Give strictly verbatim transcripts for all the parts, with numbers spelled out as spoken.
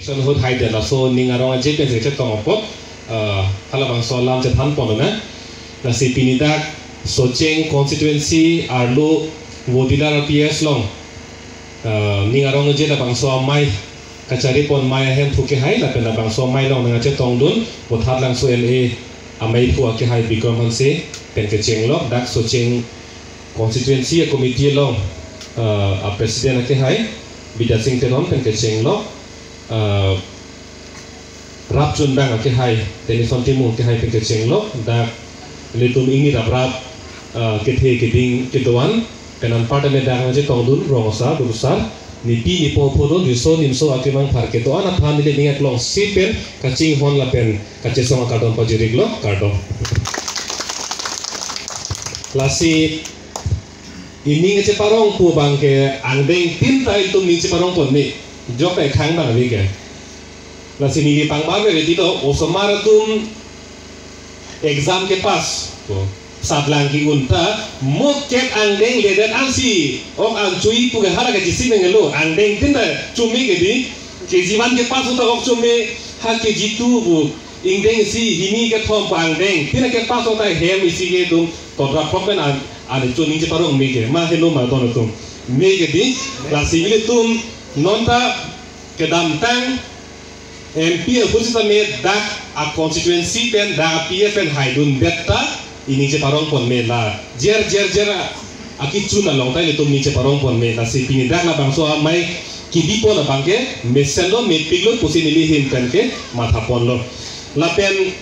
Election ahut haidet laso ning arong aje pen chetong apot, eh, halabangso alam chethan pon na. Lasi pini dak Socheng constituency arlo Vodilar P S along, eh, ning arong aje labangso amei kachari pon amei ahemphu kehai lapen labangso amei along nangchetongdun Vothatlangso L A ameiphu akehai Bikram Hanse pen kechenglok, dak Socheng constituency a committee along, eh, a president akehai Bidya Sing Teron pen kechenglok, eh, rap chunbang akehai Tenison Timung akehai pen kechenglok, dak ilitum ingni raprap, eh, kethe keding kedoan pen anparta me dak nangchetongdun rong asar, duk asar, nepi nepo aphuthak, riso nimso akemang phar kedoan aphan neli ning aklongsi pen kachinghon lapen kachesong akardom pajir-iklo, kardom. Lasi ining cheparong pu abangke angdengtin ta itum ning cheparong pon me. Jok ta ekhang abang ave ke. Lasi neli pangbar ave ti to, osomar atum exam kepass, to, saplang ke-un ta mo kep angdeng ledet ansi ok an chui pu ke hala ke jisi mengelo, angdengtin ta chumi ke di, K G one kepass ta ok chumi, ha K G two pu ingdeng isi hini kethom pu angdengtin kepass ta hem isi ke tum totra pok pen an, an chun ning cheparong me ke, ma heno ma don atum me ke di. Lasi ilitum non ta kedamtang M P ahut sitame dak a constituency pen dak a P S pen haidundet ta ining cheparong pon me, la jer jer jer a, akechun along ta ilitum ning cheparong pon me. Lasi pini dak labangso amei kebi pon abangke mesenlo mepiklo pusi neli ahin pen ke matha ponlo. Lapen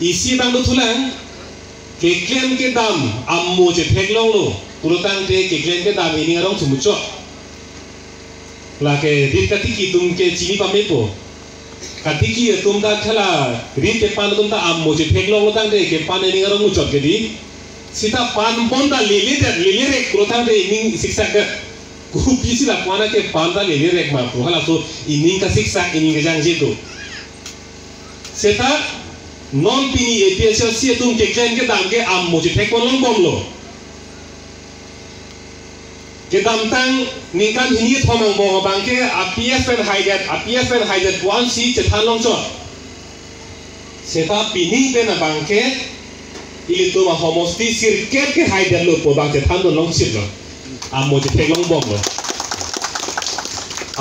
isi abang dothulang, keklem kedam amo chetheklonglo pulotangte keklem kedam ining arong chemuchot. Lake rit katiki atum ke chini pamepo. Katiki atum ta khala rit kepan atum ta amo chetheklonglo tangte kepan ining arong muchot ke di. Seta pan pon ta lele det, lele rek pulotangte ining siksak det. Kopisi la pan ke pan ta lele rek ma pu, halaso ining kasiksak, ining kejangje do. Seta non pini A P H L C atum keklem kedam ke amo chethek pon longbomlo. Kedamtang ningkan hini thom angbong abangke a P S pen haidet, a P S pen haidet pu ansi chethan longchot. Seta pini pen abangke ilitum ahomosti sirkep ke haidetlo pu abang chethandun longchitlo. Amo chethek longbomlo.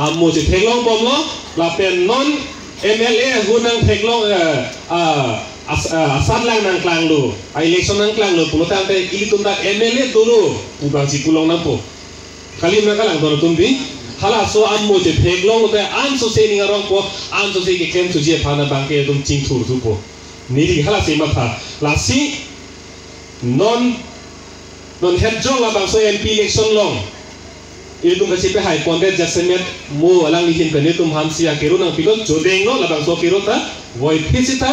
Amo chethek longbomlo, lapen non M L A ahut nangtheklong, eh, ah, as-, ah, asatlang nangklanglo, a election nangklanglo pulotangte ilitum dak M L A dolo pu abang si pu long nangpo. Kali ma kalang don atum di, halaso amo chetheklong te ansose ning arongpo, ansose keklem thuji aphan abangke atum chingthur thupo. Neli halasi matha, lasi non, non het jong labangso M P election along ilitum kachepahai pondet jasemet mo alangli ahin pen ilitum aphansi akero nangpilo, chodenglo labangso akero ta, voiphit seta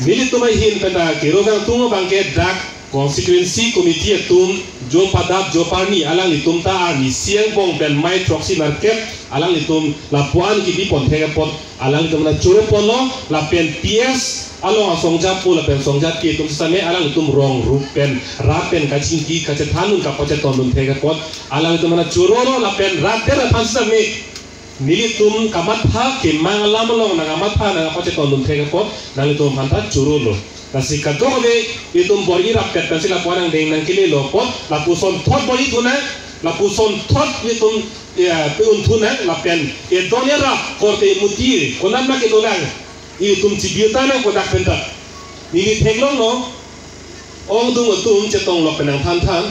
nelitum ahin pen ta kero kangtung abangke dak constituency committee atum, jo padap jo parni alanglitum ta arni isi angbong pen mei throksi nerkep alanglitum lapu-an kebi ponthek apot alanglitum nangchoro ponlo, lapen P S along asong japo lapen song japi atum sitame alanglitum rong rup pen rat pen kachingki kachethandun kapachetondun thek apot alanglitum nangchorolo, lapen rat der aphan sitame nelitum kamatha kemang alam along nangkamatha nangkapachetondun thek apot nanglitum aphan ta chorolo. Lasi kadokave itum bor-i rappet pensi lapu-an angdeng nangkelelo apot, lapuson thot bor-i thunang, lapuson thot itum, ya, pe-un thunang, lapen edon erap korte muti konat ma kedolang, itum chibirta nangpo dak pen ta. Neli theklonglo, ongdung atum chetonglok pen nangthanthan.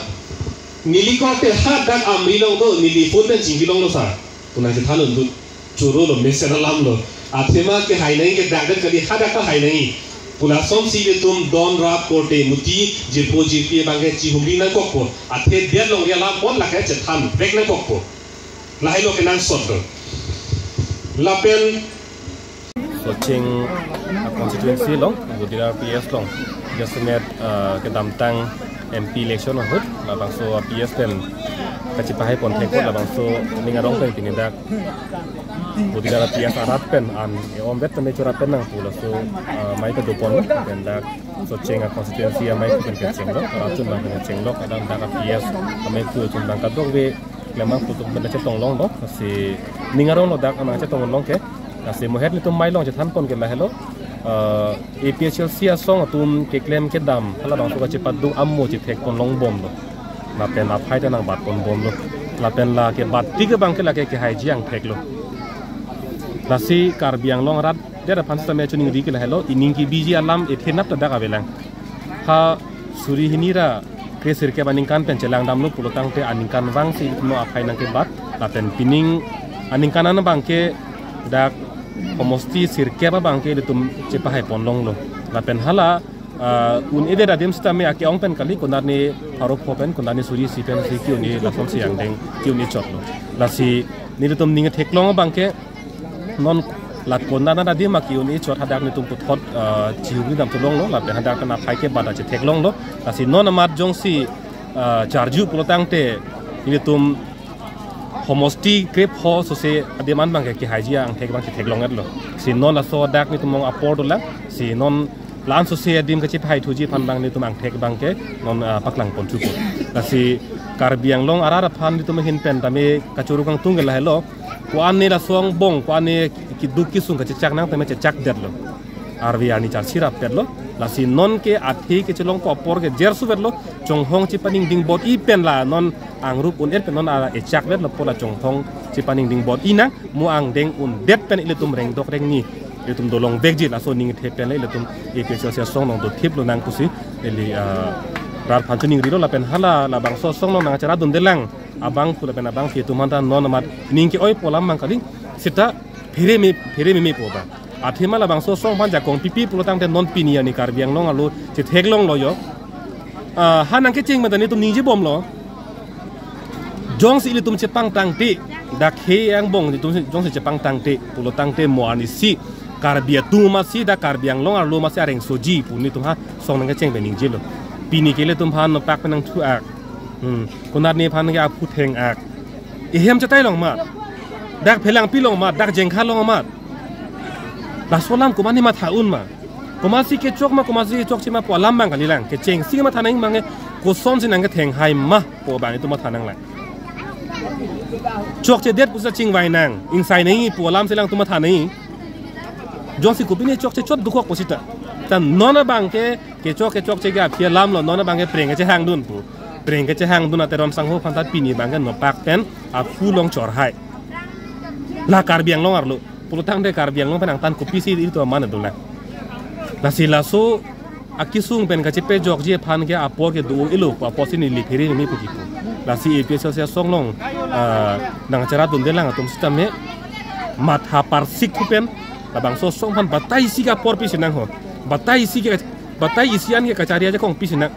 Neli korte hadak Amri along do, neli phone pen chingkilonglo sir pu nangchethan un dun. Chorolo, mesen alamlo. Athema ke hai nangji ke dak dak kali, hadak ta hai nangji pu lasonsi ilitum don rap korte muti jirpo jirpi abangke chihumri nangkokpo. Athe det longri alam pon lake chethan vek nangkokpo. Lahelo kenangsot do. Lapen Socheng a constituency along, Vodilar P S along, jasemet, eh, kedamtang M P election ahut labangso a P S pen kachepahai ponthek apot labangso ning arong pen pini dak Vodilar P S arat pen an e-om bet tame chora pen nangpu laso, eh, mei kedo pon pen dak Socheng a constituency ameiphu pen kechenglok, rap chunbang pen kechenglok, kadam dak a P S ameiphu chunbang kadokave klemang pu atum pen chetong longlo, si ning aronglo dak anang chetong long ke. Lasi mo het nelitum mailong chethan pon ke lahelo. Eh, A P H L C asong atum keklem kedam hala bangso kachepadu amo chethek pon long bomlo. Lapen aphai ta nangbat pon bomlo. Lapen la kebat tik abang ke lake kehaiji angthek lo. Lasi Karbi Anglong arat det aphan sitame choningri ke lahelo, ining kebiji alam ethenap ta dak avelang. Ha suri hini ra kre sirkep aningkan pen chelangdamlo pulo tangte aningkanvang si ilitum aphai nangkebat. Lapen pining aningkan an abang ke dak homosti sirkep abang ke ilitum chepahai pon longlo. Lapen hala, ah, un-edet adim sitame ake-ong pen kali, konat ni pharo pho pen, konat ni suri isi pen si ke-un-e lason si angdeng ke-un-e chotlo. Lasi nelitum ning theklong abang ke non la konat adim ake-un-e chot hadak nelitum puthot, ah, chihuri dam thu longlo, lapen hadak pen aphai kebat ta chethek longlo. Lasi non amat jongsi, ah, charju pulo tangte nelitum homosti kre pho sose adim an abang ke kehaiji angthek abang chethek long-etlo. Si non laso dak nelitum mong apor dolang. Si non la-an sose adim kachepahai thuji aphan abang nelitum angthek abang ke non, ah, paklang pon thupo. Lasi Karbi Anglong arat aphan nelitum ahin pen tame kachoro kangtung ke lahelo. Ko-an ne laso angbong, ko-an ne keduk kesung kachechak nang tame chechakdetlo. Arve arni charsi rapdetlo. Lasi non ke athe kechelongpo apor ke jer suvetlo. Chonghong chepaningding bor-i pen la non angrup un-et pen non a echakvetlo pu la chonghong chepaningding bor-i nang, mo angdeng undet pen ilitum rengdok rengni ilitum dolong vekji laso ning the pen le ilitum A P H L C asong along dothip lonang pusi neli, ah, rat aphan choningrilo. Lapen hala labangso asong along nangchara dundelang abang pu lapen abangsi atum aphanta non amat ning ke-oipo alam abang kali, seta phere me, phere memepo abang. Athema labangso asong aphan jakong pipi pulo tangte non pini arni Karbi Anglong arlo chethek longlo yo. Ah, ha nangkecheng mata nelitum ningje bomlo. Jongsi ilitum chepangtangte, dak he angbong ilitum jongsi chepangtangte pulo tangte mo arnisi Karbi atum amatsi, dak Karbi Anglong arlo amatsi arengsoji pu nelitum ha asong nangkecheng pen ningjelo. Pini ke ilitum aphan nopak pen nangthu-ak. Hmm. Konat nephan ke aphu theng-ak. Ehem chetai long ma. Dak phelangpi long ma, dak jengkha long ma. Laso alam komat ne matha un ma. Komatsi kechok ma, komatsi kechokche ma pu alam abang kalilang. Kechengsi matha nang abang ke kosonsi nangketheng hai ma pu abang itum matha nanglang. Chokchedet pusi chingvai nang, ingsai nang pu alam si alangtum matha nang. Jongsi kopine chokche chot dukok pusita. Ta non abang ke kechok kechokche ke aphi alamlo, non abang ke preng kechehangdun pu. Preng kechehangdun a Teron sangho aphanta pini abang ke nopak pen aphu long chorhai. La Karbi Anglong arlo. Pulo tangte Karbi Anglong pen angtan kopisi ilitum aman dolang. Lasi laso akesung pen kachepejokji aphan ke apor ke do-elo pu apotsi neli phere memepo kipu. Lasi A P H L C asong along, ah, nangchara dundelang atum sitame matha parsik thu pen labangso asong aphan batai isi ke apor pisi nang ho. Batai isi ke, batai isi an ke kachari ajakong pisi nang.